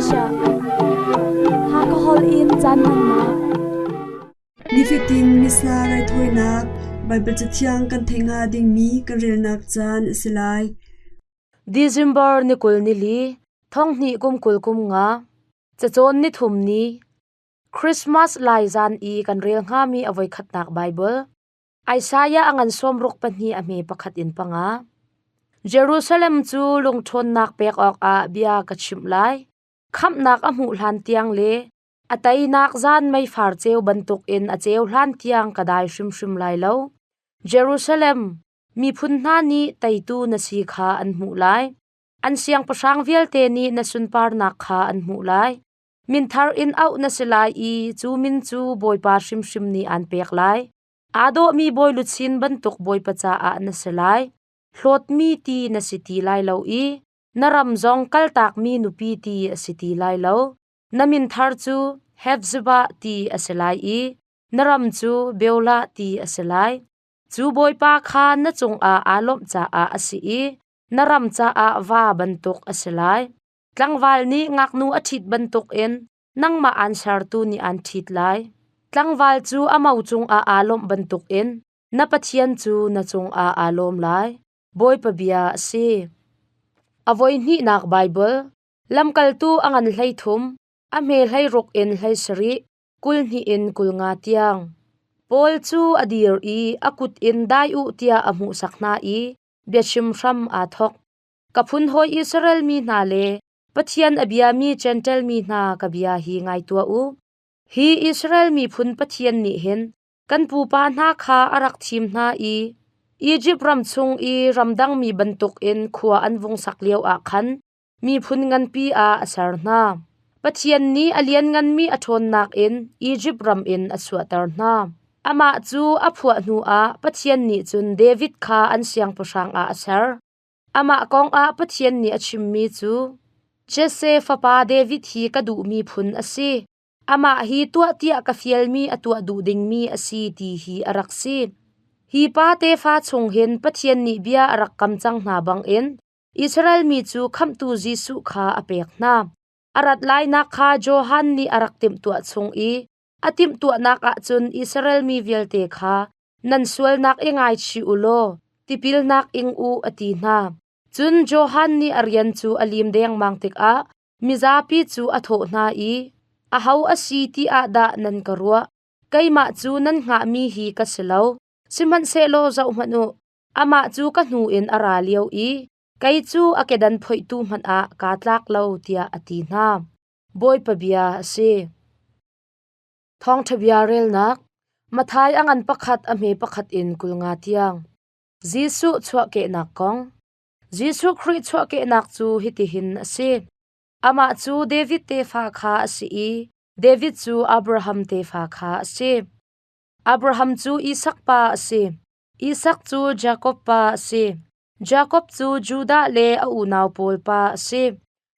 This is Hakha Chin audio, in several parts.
Malaysia. Hakha holh in caan hmannak. Nifatin Missa raithawinak Baibal Cathiang kan theih hnga dingmi kan relnak caan a si lai. December ni 20 ni li, thong hnih kum 20 kum nga, cacawn ni thum ni, Christmas lai zan i kan rel hngami a voikhatnak Baibal. Isaiah a ngan 62 a hme pakhat in panga. Jerusalem cu lungṭhawnnak pek awkah bia ka chimh lai. Khamhnak a hmuh hlan tiang le a teinak zan meifar ceu bantukin a ceu hlan tiang ka dai hrimhrim lai lo. Jerusalem, miphun hna nih teitu na si kha an hmuh lai. An siangpahrang vialte nih na sunparnak kha an hmuh lai. Min thar in auh na si lai i cu min cu Bawipa hrimhrim nih aan pek lai. Aa dawhmi bawi luchin bantuk Bawipa caah na si lai. Hlawtmi ti na si ti lai lo i na ram zong kaltakmi nupi ti a si ti lai lo. Na min thar cu Hefzibah ti a si lai i na ram cu Beulah ti a si lai. Cu Bawipa kha na cungah aa lawmh caah a si i na ram caah va bantuk a si lai. Tlangval nih ngaknu a ṭhit bantukin nangmah aan sertu nih aan ṭhit lai. Tlangval cu a mo cungah aa lawmh bantukin na Pathian cu na cungah aa lawm lai. Bawipa bia a si. A voihnihnak Baibal, Lamkaltu a ngan 13, a hme 16 in 17, 22 in 50 tiang. Paul cu a dir i a kut in dai u tiah a hmuhsak hna i biachim hram aa thawk. Ka phunhawi Israel mi hna le Pathian a biami Jentail mi hna ka bia hi ngai tuah u. Hi Israel miphun Pathian nih hin kan pupa hna kha a rak thim hna i Izipt ram chung i ramdangmi bantukin khua an vung sak lioah khan miphun nganpi ah a ser hna. Pathian nih a liannganmi a ṭhawnnak in Izipt ram in a chuahter hna. Amah cu a phuah hnuah Pathian nih cun David kha an siangpahrang ah a ser. Amah kongah Pathian nih a chimmi cu, Jesse fapa David hi ka duhmi phun a si. Amah hi tuah tiah ka fialmi a tuah duh dingmi a si ti hi a rak si. Hi pa tefa chung hin Pathian nih bia a rak kam cang hna bangin Israel mi cu Khamhtu Jesuh kha a pek hna. A rat lainak kha Johan nih a rak timhtuah chung i a timhtuahnak ah cun Israel mi vialte kha nan sualnak i ngaichih u law tipilnak ing u a ti hna. Cun Johan nih a rian cu a lim dengmang tikah mizapi cu a thawh hna i, Aho a si ti ah dah nan ka ruah? Keimah cu nan hngahmi hi ka si lo. Sihmanhsehlaw zohhmanh u, amah cu ka hnu in a ra lio i kei cu a kedan phoihtu hmanh ah kaa tlak lo, tiah a ti hna. Bawipa bia a si. Thawngṭha bia relnak Matthai a ngan pakhat a hme pakhat in 50 tiang. Jesuh chuahkehnak kong. Jesuh Khrih chuahkehnak cu hitihin a si. Amah cu David tefa kha a si i David cu Abraham tefa kha a si. Abraham cu Isak pa a si. Isak cu Jakob pa a si. Jakob cu Judah le a unau pawl pa a si.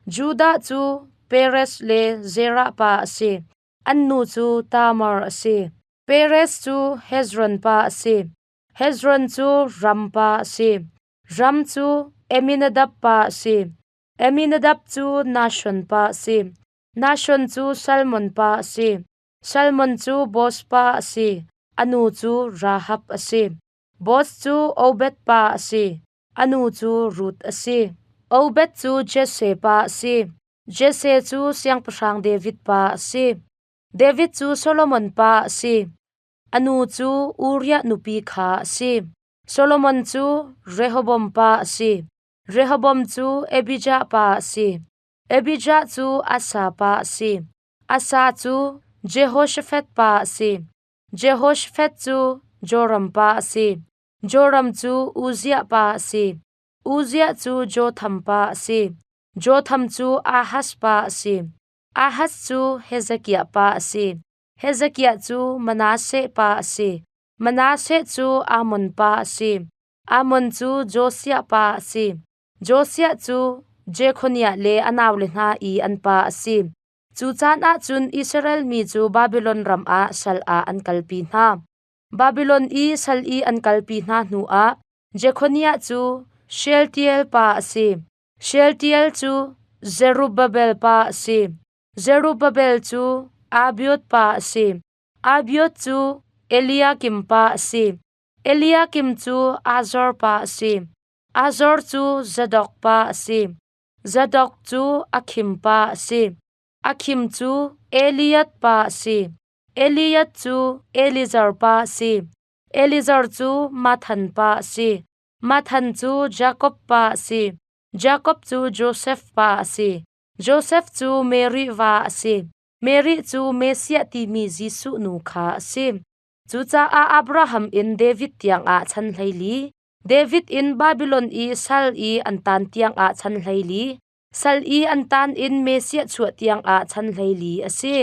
Judah cu Perez le Zerah pa a si. An nu cu Tamar a si. Perez cu Hezron pa a si. Hezron cu Ram pa a si. Ram cu Amminadab pa a si. Amminadab cu Nahshon pa a si. Nahshon cu Salmon pa a si. Salmon cu Boaz pa a si. A nu cu Rahab a si. Boaz cu Obed pa a si. A nu cu Ruth a si. Obed cu Jesse pa a si. Jesse cu Siangpahrang David pa a si. David cu Solomon pa a si. A nu cu Uriah nupi kha a si. Solomon cu Rehoboam pa a si. Rehoboam cu Abijah pa a si. Abijah cu Asa pa a si. Asa cu Jehoshaphat pa a si. Jehoshaphat cu Joram pa a si. Joram cu Uzziah pa a si. Uzziah cu Jotham pa a si. Jotham cu Ahaz pa a si. Ahaz cu Hezekiah pa a si. Hezekiah cu Manasseh pa a si. Manasseh cu Amon pa a si. Amon cu Josiah pa a si. Josiah cu Jekhoniah le a naule hna i an pa a si. Cu caan ah cun Israel mi cu Babilon ram ah sal ah an kalpi hna. Babilon i sal i an kalpi hna hnuah Jekhoniah cu Shealtiel pa a si. Shealtiel cu Zerubbabel pa a si. Zerubbabel cu Abiud pa a si. Abiud cu Eliakim pa a si. Eliakim cu Azor pa a si. Azor cu Zadok pa a si. Zadok cu Akhim pa a si. Akhim cu Eliad pa a si. Eliad cu Elizar pa a si. Elizar cu Mathan pa a si. Mathan cu Jakob pa a si. Jakob cu Josef pa a si. Josef cu Mary va a si. Mary cu Messiah timi Jesuh nu kha a si. Cucaah Abraham in David tiangah chan 14, David in Babylon i sal i an tan tiangah chan 14, sal i an tan in Messiah chuah tiangah chan 14 a si.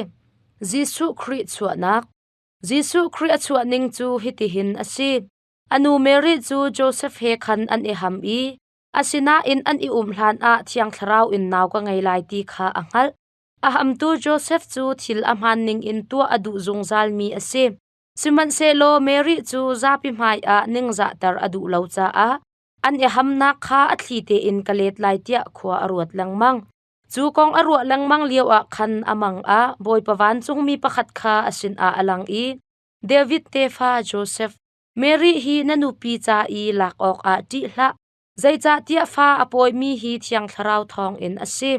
Jesuh Khrih chuahnak. Jesuh Khrih a chuah ning cu hitihin a si. A nu Mary cu Josef he khan an i ham i asinain an i um hlanah Thiang Thlarau in nau ka ngei lai ti kha a hngalh. A hamtu Josef cu thil a hmaan ningin tuah a duh zungzalmi a si. Sihmanhsehlaw Mary cu zapi hmaiah ningzahter a duh lo caah an i hamnak kha a thli tein ka let lai tiah khua a ruat lengmang. Cu kong a ruah lengmang lioah khan a mang ah Bawipa vancungmi pakhat kha a sinah a lang i David tefa Josef, Mary hi na nupi ca i lak awkah ṭih hlah, zeicahtiah fa a pawimi hi Thiang Thlarau thawngin a si.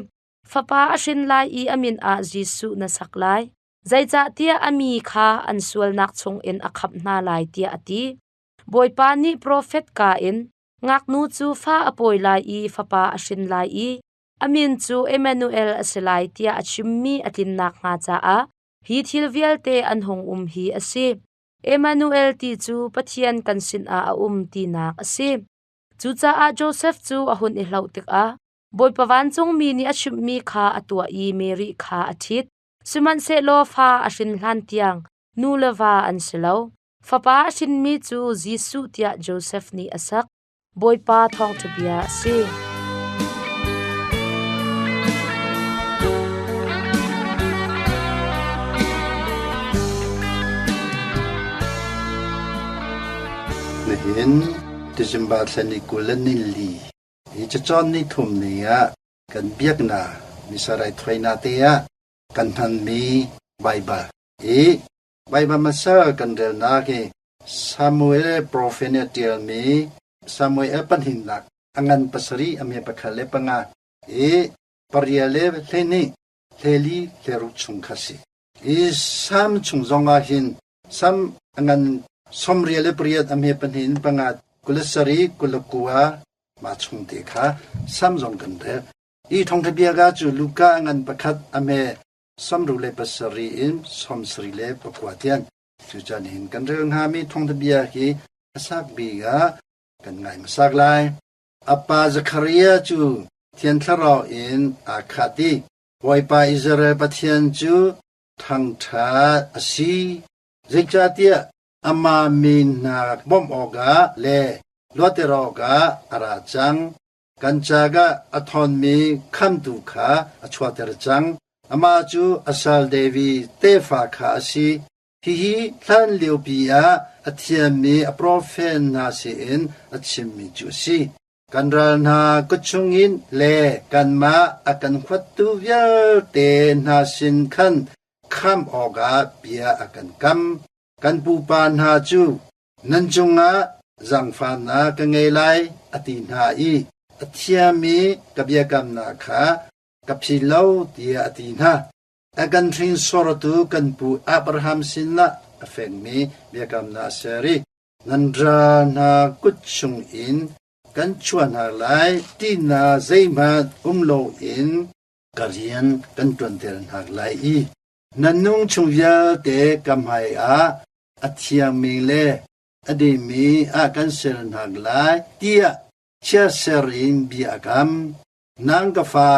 Fapa a hrin lai i a min ah Jesuh na sak lai. Zeicahtiah a mi kha an sualnak chungin a khamh hna lai, tiah a ti. Bawipa nih profet ka in, Ngaknu cu fa a pawi lai i fapa a hrin lai i a min cu Emmanuel a si lai tiah a chimmi a tlin nakhnga caah hi thil vialte an hung um hi a si. Emmanuel ti cu Pathian kan sinah a um tinak a si. Cucaah Josef cu a hun i hlauh tikah Bawipa vancungmi nih a chimhmi kha a tuah i Mary kha a ṭhit. Sihmanhsehlaw fa a hrin hlan tiang nu le va an si lo. Fapa a hrinmi cu Jesuh tiah Josef nih a sak. Bawipa thawngṭha bia a si. Nihin December thla ni 24 hi cacawn ni thum ni ah kan biaknak Missa raithawinak te ah kan hmanmi Baibal hi Baibal hmasa kan relnak hi Samuel profet nih a ṭialmi Samuel pahnihnak a ngan pasarih a me pakhat le panga i paria le hleihnih hleli hleruk chung kha si. Hi Sam chung zong ah hin Sam a ngan sawmrial le pariat a hme pahnih in panga 27 29 mah chung te kha Sam zong kan rel. Hi thawngṭha bia ka cu Luka a ngan pakhat a hme samru le pasarih in sawmsarih le pakua tiang. Cucan hin kan rel hngami thawngṭha bia hi a sak bik ah kan ngai hmasak lai. A pa Zekhariah cu Thiang Thlarau in aa khat i Bawipa Israel Pathian cu thangṭhat a si. Zeicahtiah amah mi hna bawmh awkah le luatter awkah a ra cang. Kan caah a ṭhawnmi khamtu kha a chuahter cang. Amah cu a sal David tefa kha a si. Hihi hlan liopi ah a thiammi a profet hna sinin a chimmi cu a si. Kan ral hna kut chungin le kanmah a kan huattu vialte hna sin khan khamh awkah bia a kan kam. Kan pupa hna cu nan cungah zaangfahnak ka ngei lai a ti hna i a thiami ka biakamnak kha ka phil lo tiah a ti hna. A kan hringsortu kan pu Abraham sinah a fekmi biakamnak a ser i nan ral hna kut chungin kan chuah hna lai tina zeihmanh um loin ka rian kan ṭuanter hna lai i nan nung chung vialte ka hmaiah a thiangmi le a dingmi ah kan ser hna lai tiah chiatser in bia a kam. Nang ka fa,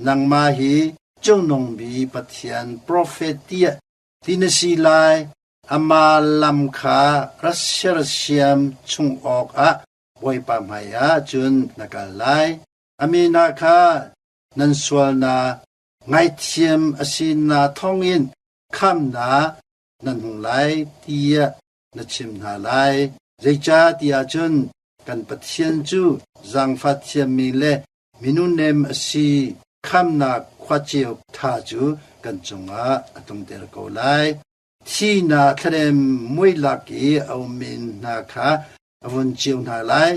nangmah hi Cungnung Bik Pathian profet tiah ti na si lai. Amah lam kha ra sersiam chung awkah Bawipa hmaiah cun na kal lai. A min ah kha nan sualnak ngaihthiam a sinak thawngin khamhnak nan hmu lai tiah na chim hna lai. Zeicahtiah cun kan Pathian cu zaangfah thiammi le minunnem a si. Khamnak khuaceu ṭha cu kan cungah a tlungter ko lai. Thihnak thlarem mui lak i a ummi hna kha a vun ceu hna lai.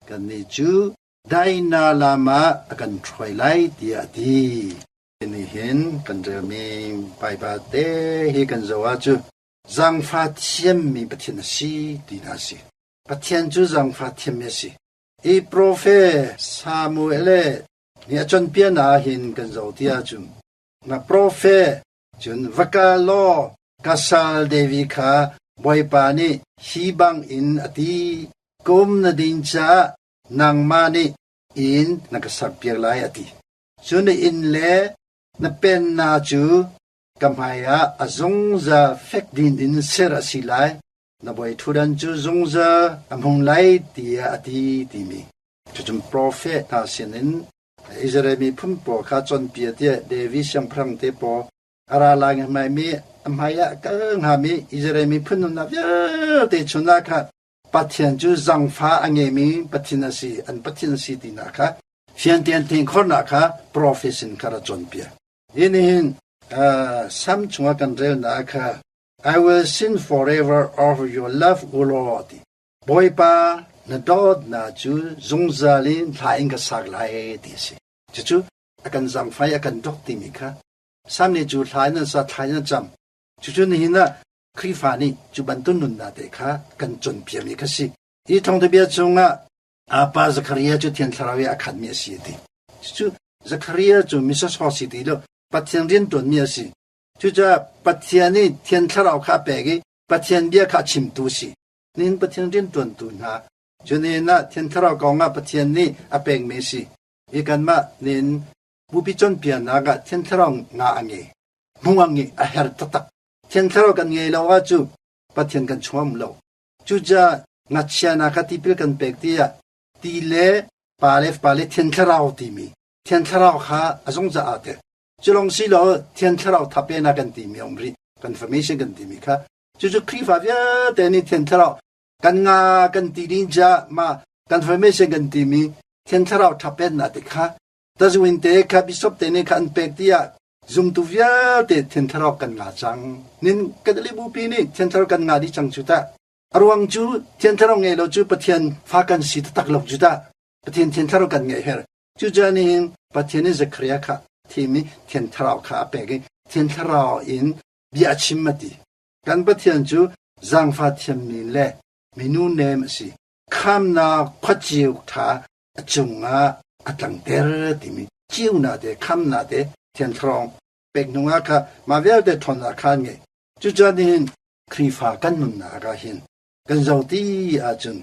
Kannih cu daihnak lam ah a kan hruai lai, tiah a ti. Nihin kan relmi Baibal te hi kan zoh ahcun zaangfah thiammi Pathian a si ti hna a si. Pathian cu zaangfah thiammi a si. Hi profet Samuel le nih a cawnpiak ah hin kan zoh ti ahcun na profet cun va kal law ka sal David kha Bawipa nih hi bangin a ti, kum na din caah nangmah nih inn na ka sakpiak lai a ti. Cun na inn le na pennak cu ka hmaiah a zungzal fek ding in ser a si lai, na bawi ṭhutdan cu zungzal a hmung lai tiah a ti timi. Cucun profet hna sinin Israel miphun pawl kha cawnpiak tiah David siangpahrang te pawl a ra lai hmaimi a hmaiah kal hngami Israel miphun nunnak vialte chungah kha Pathian cu zangfa a ngeimi Pathian a si, an Pathian a si tinak kha fian tein thengkhornak kha profet sin kha ra cawnpiak. Hi nihin Sam chungah kan relnak kha I will sing forever of your love, O Lord. Bawipa, na dawtnak cu zungzal in hla in ka sak lai ti a si. Cucu a kan zangfai, a kan dawt timi kha Sam nih cu hla in an sa, thla in an cam. Cucu nihin ah Khrihfa nih cu bantuk nunnak te kha kan cawnpiakmi kha si. Hi thawngthabia chungah apa Zakaria cu Thiang Thlarau i a khatmi a si a ti. Cucu Zakaria cu misasawh si ti lo, Pathian rianṭuanmi a si. Cucaah Pathian nih Thiang Thlarau kha a pek i Pathian bia kha a chimtu a si. Nihin Pathian rianṭuantu hna cu nihin ah Thiang Thlarau kong ah Pathian nih a pekmi a si. Hi kanmah nin bupi cawnpiaknak ah Thiang Thlarau nga a ngei. Hmung a ngei, a herh taktak. Thiang Thlarau kan ngei lo ahcun Pathian kan chuam lo. Cucaah ngakchia hna kha tipil kan pek tiah ti le pa le fapa le Thiang Thlarau timi Thiang Thlarau kha a zungzal aa tel. Culong si lo Thiang Thlarau thapena kan timi a um rih. Confirmation kan timi kha. Cucu Khrihfa vialte nih Thiang Thlarau kan nga kan ti ding ca ma confirmation kan timi Thiang Thlarau thapennak te kha tazuin te kha bishop te nih kha an pek tiah zumtu vialte Thiang Thlarau kan nga cang. Nin Catholic bupi nih Thiang Thlarau kan nga dih cang cu tah. A ruang cu Thiang Thlarau ngei lo cu Pathian fa kan si taktak lo cu tah. Pathian Thiang Thlarau kan ngeih her. Cucaah nihin Pathian nih Zekhariah kha thim i Thiang Thlarau kha a pek i Thiang Thlarau in bia a chim a ti. Kan Pathian cu zaangfah thiammi le minu nem a si. Khamnak khuaceu ṭha a cungah a tlangter timi ceunak te khamnak te Thiang Thlarau pek hnuah kha mah vialte ṭhawnnak kha an ngei. Cucaah nihin Khrihfa kan nunnak ah hin kan zoh ti ahcun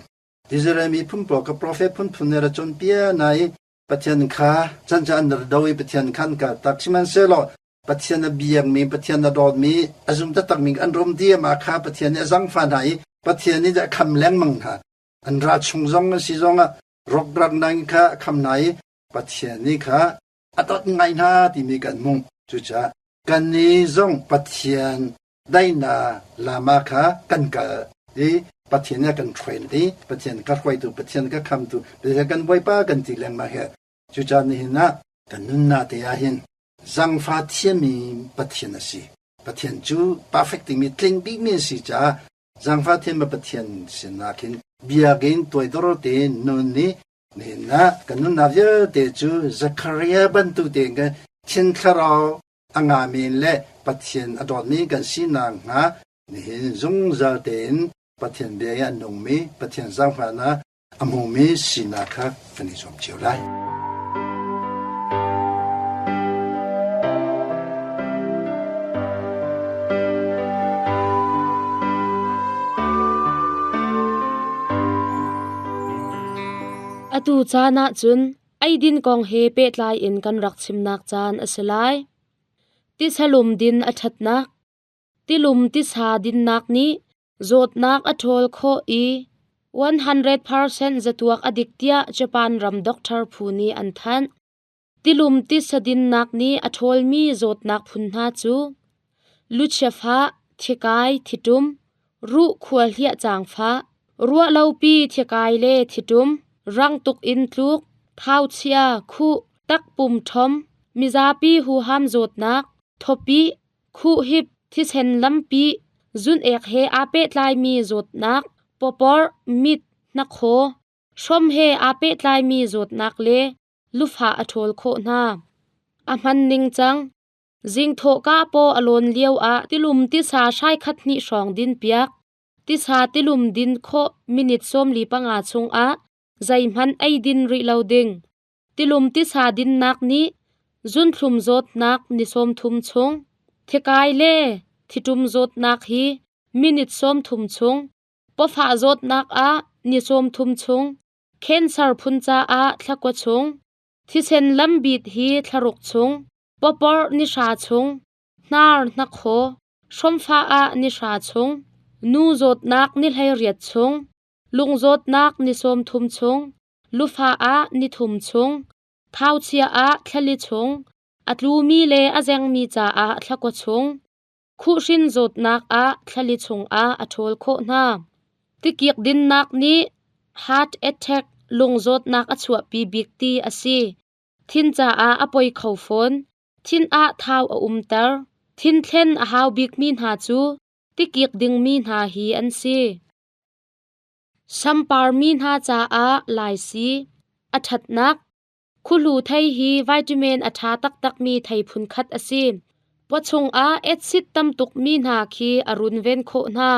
Israel miphun pawl ka profet phunphun nih ra cawnpiak hna i Pathian kha chan cu an ra do i Pathian kha an kaltak. Sihmanhsehlaw Pathian a biakmi, Pathian a dawtmi, a zum taktakmi an rum diam ah kha Pathian nih a zangfah hna i Pathian nih a kham lengmang hna. An ra chung zong a si zongah rawkrak nang kha a kham hna i Pathian nih kha a dawt ngai hna timi kan hmuh. Cucaah kannih zong Pathian daihnak lam ah kha kan kal i Pathian nih a kan hruai i Pathian ka hruaitu, Pathian ka khamtu, Pathian kan Bawipa kan ti lengmang hi. Cucaah nihin ah kan nunnak te ah hin zangfa thiammi Pathian a si. Pathian cu perfect timi tling bikmi a si caah zangfa thiammi Pathian sinak hin biakinn tuaidor tein nun i nihin ah kan nunnak vialte cu Zechariah bantuk tein kan Thiang Thlarau a ngami le Pathian a dawtmi kan sinak hnga nihin zungzal tein Pathian bia i a nungmi Pathian zaangfahnak a hmumi sinak kha kan i zuam cio lai. Atu caan ah cun Eidin kong he pehtlai in kan rak chimnak caan a si lai. Tisalum din a ṭhatnak. Tilum tisa dinnak nih zawtnak a ṭhawl khawh i 100% zatuak a dik tiah Japan ram doctor phu nih an thanh. Tilum tisa dinnak nih a ṭhawlmi zawtnak phun hna cu luchia fah, thikai, thiṭum, ruh khualhliah caangfah, ruahlopi thikai le thiṭum, rang tuk in tluk, thauchia, khuh, takpum ṭhom, Mizapi huham zawtnak, thawpi, khuhhip, thisen lampi, zun-ek he aa pehtlaimi zawtnak, pawpawrh, mit, hnakhaw, hrom he aa pehtlaimi zawtnak le lufah a ṭhawl khawh hna. A hman ningcang, Zingthawhka paw a lawn lio ah tilum tisa hrai khat hnih hrawng din piak. Tisa tilum din khawh minute 45 chungah zeihmanh ei din rih lo ding. Tilum tisa dinnak nih zunthlum zawtnak ni 30 chung, thikai le thiṭum zawtnak hi minute 30 chung, pawfah zawtnak ah ni 30 chung, cancer phun caah thla kua chung, thisen lambit hi thla ruk chung, pawpawrh ni hra chung, hnar hnakhaw, hromfah ah ni hra chung, nu zawtnak ni 18 chung, lung zawtnak ni 30 chung, lufa ah ni thum chung, thauchia ah thlali chung, a tlumi le a zengmi caah thlakua chung, khuhhrin zawtnak ah thlali chungah a ṭhawl khawh hna. Tikik dinnak nih heart attack lung zawtnak a chuahpi bik ti a si. Thin caah a poi kho fawn. Thin ah thau a umter. Thin thlen a hau bikmi hna cu tikik dingmi hna hi an si. Sampar mi hna caah laisi a ṭhatnak. Khuhlu thei hi vitamin a ṭha taktakmi thei phunkhat a si. Pawchung ah acid tam tukmi hna khi a runven khawh hna.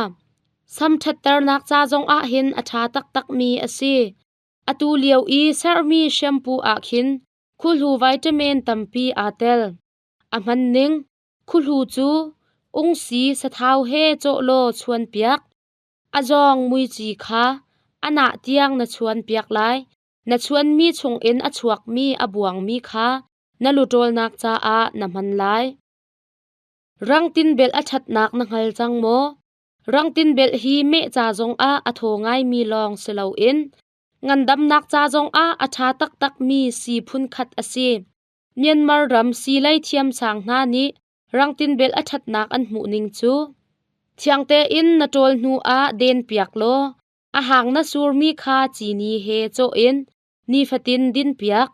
Sam ṭhatternak ca zong ah hin a ṭha taktakmi a si. Atu lio i sermi shampoo ah khin khuhlu vitamin tampi aa tel. A hman ning, khuhlu cu ungsi sathau he cawh law chuan piak. A zawng muici kha a nah tiang na chuanpiak lai. Na chuanmi chungin a chuakmi a buangmi kha na luṭawlnak caah na hman lai. Rangtin belh a ṭhatnak na hngal cang maw? Rangtin belh hi meh ca zongah a thaw ngaimi lawng si loin ngandamnak ca zongah a ṭha taktakmi sii phunkhat a si. Myanmar ram siilei thiamsang hna nih rangtin belh a ṭhatnak an hmuh ning cu thiang tein na ṭawl hnu ah den piak law a hang na surmi kha cini he cawh in nifatin din piak.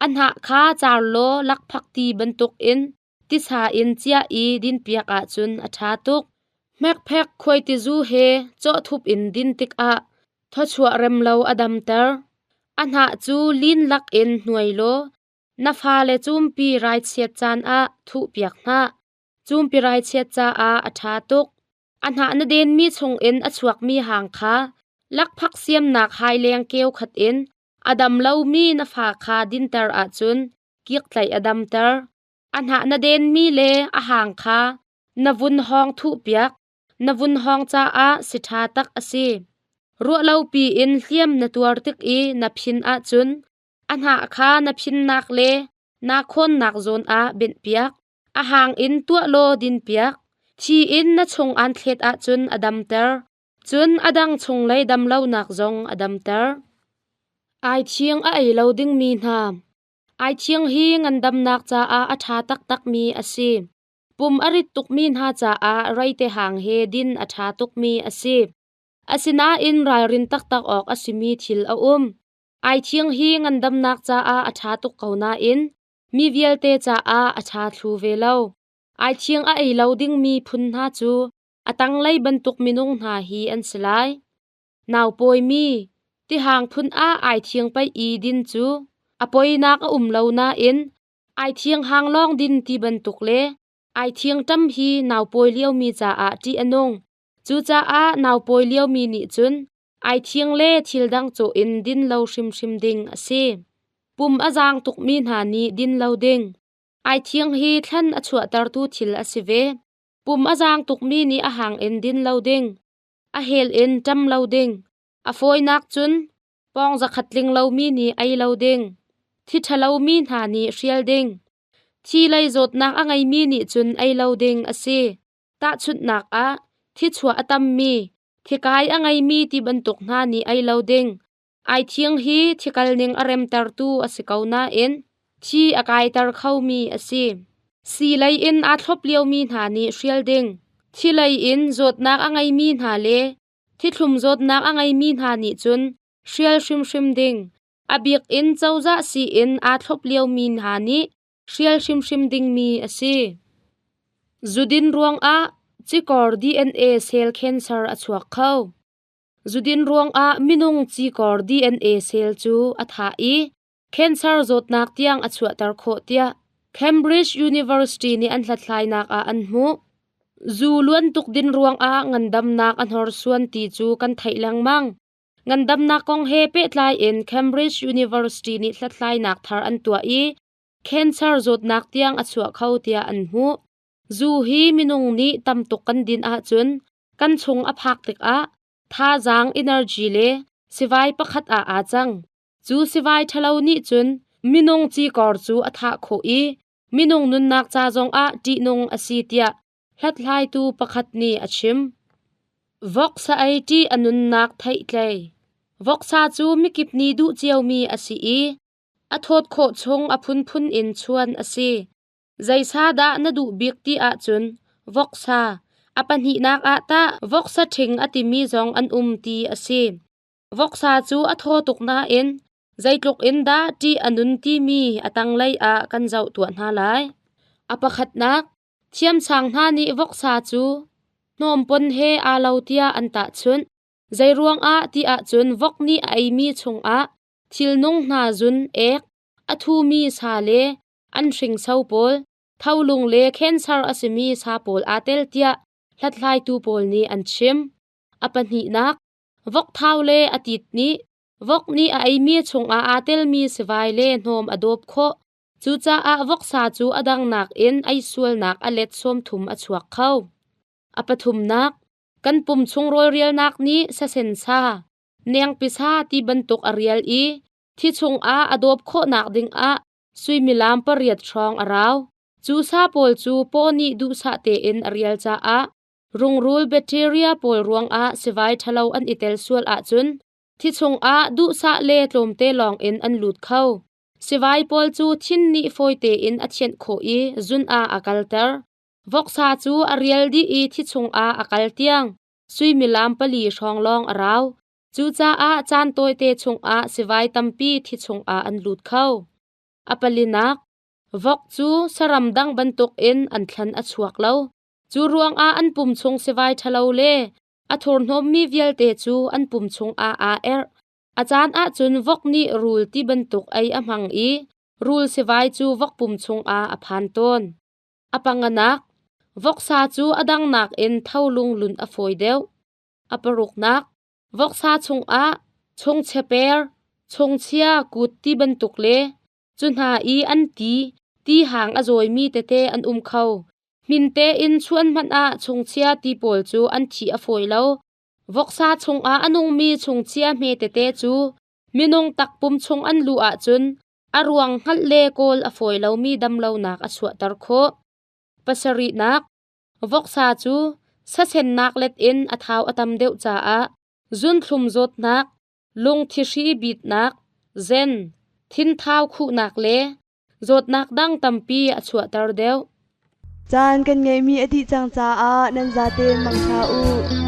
A hnah kha car law lakphak ti bantuk in tisa in ciah i din piak ahcun a ṭha tuk. Hmekphek khuaitizu he cawhthup in din tikah thawchuah remlo a damter. A hnah cu lin lak in hnuai law Na fale cumpi raichiat caan ah thuhpiak hlah. Cumpi raichiat caah a ṭha tuk. A hnah na denmi chungin a chuakmi hang kha lakphak siamnak haileng keu khat in a dam lomi na fa kha dinter ahcun kiktlaih a damter. A hnah na denmi le a hang kha na vun hawng thuhpiak. Na vun hawng caah si ṭha tak a si. Ruahlopi in hliam na tuar tik i na phin ahcun A hnah kha na phinnak le naa khawnnak zawn ah benhpiak. A hang in tuah law dinpiak. Thi in na chung aan thlet ahcun a damter. Cun a dang chunglei damlonak zong a damter. Aithiang a ei lo dingmi hna. Aithiang hi ngandamnak caah a ṭha taktakmi a si. Pum a rit tukmi hna caah reite hang he din a ṭha tukmi a si. Asinain ralrin taktak awk a simi thil a um. Aithiang hi ngandamnak caah a ṭha tuk ko nain mi vialte caah a ṭha thlu ve lo. Aithiang a ei lo dingmi phun hna cu a tanglei bantuk minung hna hi an si lai. Naupawimi, tihang phun ah aithiang paih i din cu a poinak a um lo nain aithiang hang lawng din ti bantuk le aithiang ṭam hi naupawi liomi caah ṭih a nung. Cucaah naupawi liomi nih cun Aithiang le thil dang cawh in din lo hrimhrim ding a si. Pum a zaang tukmi hna nih din lo ding. Aithiang hi thlan a chuahtertu thil a si ve. Pum a zaang tukmi nih a hang in din lo ding. A hel in ṭam lo ding. A fawinak cun pawng zakhat tling lomi nih ei lo ding. Thi ṭhalomi hna nih hrial ding. Thi lei zawtnak a ngeimi nih cun ei lo ding a si. Tahchunhnak ah, thichuah a tammi, thikai a ngeimi ti bantuk hna nih ei lo ding. Aithiang hi thikal ning a remtertu a si ko nain thi a kaiter khomi a si. Sii lei in aa thlop liomi hna nih hrial ding. Thi lei in zawtnak a ngeimi hna le thithlum zawtnak a ngeimi hna nih cun hrial hrimhrim ding. A bik in cozah sii in aa thlop liomi hna nih hrial hrimhrim dingmi a si. Zudin ruangah cikor DNA cell cancer a chuak kho. Zudin ruangah minung cikor DNA cell cu a thah i cancer zawtnak tiang a chuahter khawh tiah Cambridge University nih an hlathlainak ah an hmuh. Zu luan tuk din ruangah ngandamnak a hnorsuan ti cu kan theih lengmang. Ngandamnak kong he pehtlai in Cambridge University nih hlathlainak thar an tuah i cancer zawtnak tiang a chuah kho tiah an hmuh. Zu hi minung nih tam tuk kan din ahcun kan chung a phak tikah thazaang energy le sivai pakhat ah aa cang. Cu sivai ṭhalo nih cun minung cikor cu a thah khawh i minung nunnak ca zongah ṭihnung a si tiah hlathlaitu pakhat nih a chim. Voksa ei ṭih a nunnak theihtlei. Voksa cu mikip nih duh ciomi a si i a thawt khawh chung a phunphun in chuan a si. Zei sa dah na duh bik ti ahcun voksa, a pahnihnak ah tah voksa ṭhing a timi zong an um ti a si. Voksa cu a thaw tuk nain zeitluk in dah ṭih a nun timi a tanglei ah kan zoh tuah hna lai. A pakhatnak, thiamsang hna nih voksa cu hnawmpon he aa lo tiah an tahchunh. Zeiruangah ti ahcun vok nih a eimi chungah thilnung hna zun, ek, a thumi sa le an hringso pawl, tholung le cancer a simi sa pawl aa tel tiah hlathlaitu pawl nih an chim. A pahnihnak, vokthau le a tit nih vok nih a eimi chungah aa telmi sivai le hnawm a dawp khawh. Cucaah voksa cu a dang nakin ei sualnak a let 30 a chuak kho. A pathumnak, kan pum chung rawlrialnak nih sasen sa, nengpi sa ti bantuk a rial i thi chungah a dawp khawhnak dingah suimilam 8 hrawng a rau. Cu sa pawl cu paw nih duhsah tein a rial caah rungrul bacteria pawl ruangah sivai ṭhalo an i tel sual ahcun thi chungah duhsah le tlawmte lawngin an lut kho. Sivai pawl cu thin nih fawi tein a thianh khawh i zun ah a kalter. Voksa cu a rial dih i thi chungah a kal tiang suimilam 4 hrawng lawng a rau. Cucaah caan tawite chungah sivai tampi thi chungah an lut kho. A palinak, vok cu saram dang bantukin an thlan a chuak lo. Cu ruangah an pum chung sivai ṭhalo le a thurhnawmmi vialte cu an pum chungah aa erh. A caan ahcun vok nih rul ti bantuk ei a hmang i rul sivai cu vok pum chungah a phan tawn. A panganak, voksa cu a dang nakin tholung lunh a fawi deuh. A paruknak, voksa chungah chungcheper, chungchia kut ti bantuk le cu hna i an ti, ti hang a zawimi tete an um kho. Hmin tein chuan hmanh ah chungchia ti pawl cu an thih a fawi lo. Voksa chungah a nungmi chungchia hme tete cu minung takpum chung an luh ahcun a ruang hngalh le kawl a fawi lomi damlonak a chuahter khawh. Pasarihnak, voksa cu sasennak let in a thau a tam deuh caah zunthlum zawtnak, lungthihri bitnak, zen, thinthau khuhnak le zawtnak dang tampi a chuahter deuh. Caan kan ngeihmi a dih cang caah nan zaten mangṭha u.